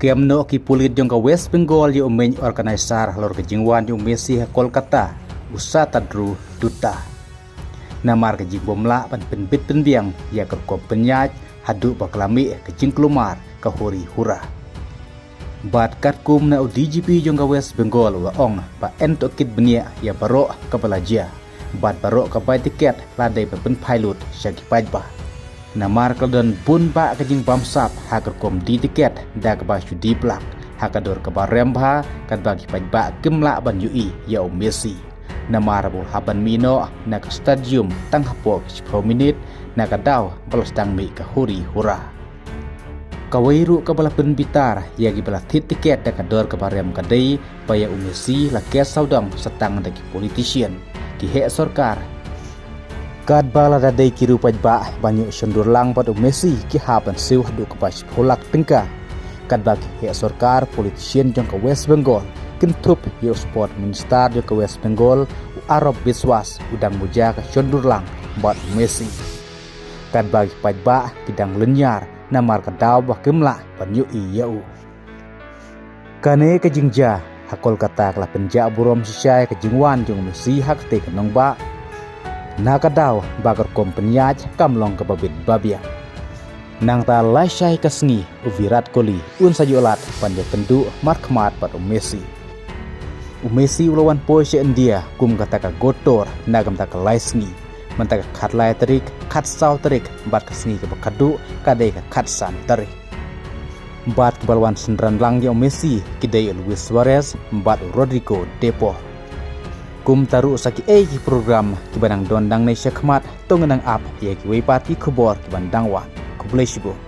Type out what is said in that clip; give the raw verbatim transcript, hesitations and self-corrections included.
Kem noh ki pulit jong ka West Bengal ïa u main organizer halor ka jingwan jong u Messi ha Kolkata, u Satadru Dutta. Namar ka jingbymlah ban pynbit pynbiang ïa ka rukom pynïaid haduh ba ka la mih ka jingkulmar ka huri hura. Bad katkum na u D G P jong ka West Bengal u la ong ba yn tohkit bniah ïa baroh kaba la jia. Bad baroh ka bai tiket la dei ban pynphai lut sha ki paidbah. Namar ka la don bun bah ka jingbamsap ha ka rukom die tiket da kaba shu die plak ha ka dor kaba rem bha, katba ki paidbah kim lah ban ïohi ïa u Messi. Namar ba u la hap ban mih noh na ka stadium tang hapoh ka shiphew minit na ka daw ba la sdang mih ka huri hura. Kawei ruh kaba la pynbitar ïa kiba la thied tiket da ka dor kaba rem ka dei ba ïa u Messi la ker sawdong sa tang da ki politician, ki heh sorkar. Katba lada dei ki riew paidbah ban ïoh shondur lang bad u Messi, ki hap ban siew haduh kaba shiphew lak tyngka. Katba ki heh sorkar, politician jong ka West Bengal kin thup ïa u sport minister jong ka West Bengal, u Arnab Biswas, u dang muja ka shondur lang bad u Messi. Katba ki paidbah ki dang lynñiar namar ka daw ba kim lah ban ïohi ïa u. Kane ka jingjia ha Kolkata ka la pynjah burom shisha ïa ka jingwan jong u Messi ha katei ka nongbah, na ka daw ba ka rukom pynïaid kam long kaba bit ba biang. Nangta lashai ka sngi, u Virat Kohli un sa ïoh lad ban ïakynduh markhmat bad u Messi. U Messi u la wan poi sha India kum kata ka gotor na ka bynta ka lai sngi. Mynta ka khatlai tarik, khatsaw tarik bad ka sngi kaba khadduh ka dei ka khatsan tarik. Bad kiba la wan synran lang ïa u Messi ki dei u Luis Suarez bad u Rodrigo De Paul. Kumta ruh sa kiei ki program kiba nang don nangne shakhmat, to ngin nang ap ïa kiwei pat ki khubor kiban dang wan. Khublei shibun.